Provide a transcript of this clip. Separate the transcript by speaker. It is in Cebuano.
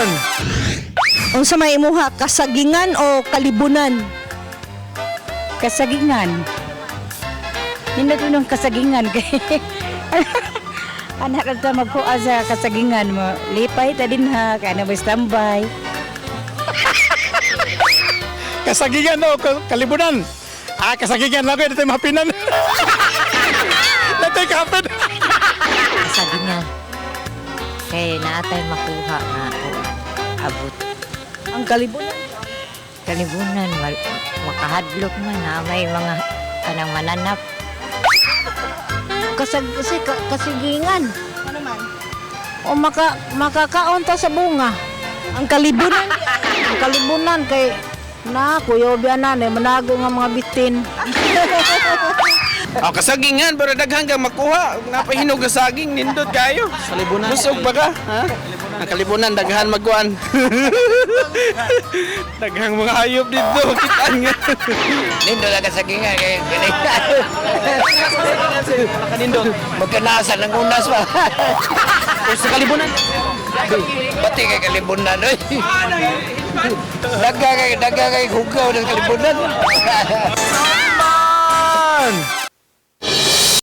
Speaker 1: Kalibunan.
Speaker 2: Unsa may imuha, kasagingan o kalibunan?
Speaker 3: Kasagingan. Nindot nung kasagingan kay anak ka magkuha sa kasagingan mo. Lipay ta din ha, kaya na mo standby.
Speaker 1: Kasagingan o kalibunan? Ah, kasagingan lang ko, dito mapinan. Dito kapin.
Speaker 4: Kasagingan. Kay naatay makuha nga abot.
Speaker 2: Ang kalibunan.
Speaker 4: Kalibunan, makahadlok man na may mga kanang mananap.
Speaker 5: Kasag kasi kasigingan.
Speaker 2: Ano man?
Speaker 5: O makakaon ta sa bunga.
Speaker 2: Ang kalibunan.
Speaker 5: Ang kalibunan kay na kuya na eh, manago nga mga bitin.
Speaker 6: Oh, kasagingan para daghan kang makuha. Napahinog nga saging nindot kayo. Kalibunan. Busog ba ka? Ha? Ang kalibunan daghan magkuan. Daghang mga hayop dito kitaan nga.
Speaker 7: Nindot ang kasagingan kay galing.
Speaker 6: Nindot.
Speaker 7: Magkanasa ng unas pa.
Speaker 6: Sa kalibunan.
Speaker 7: Pati kay kalibunan oy. Daga kay hugaw ng kalibunan.
Speaker 1: Man!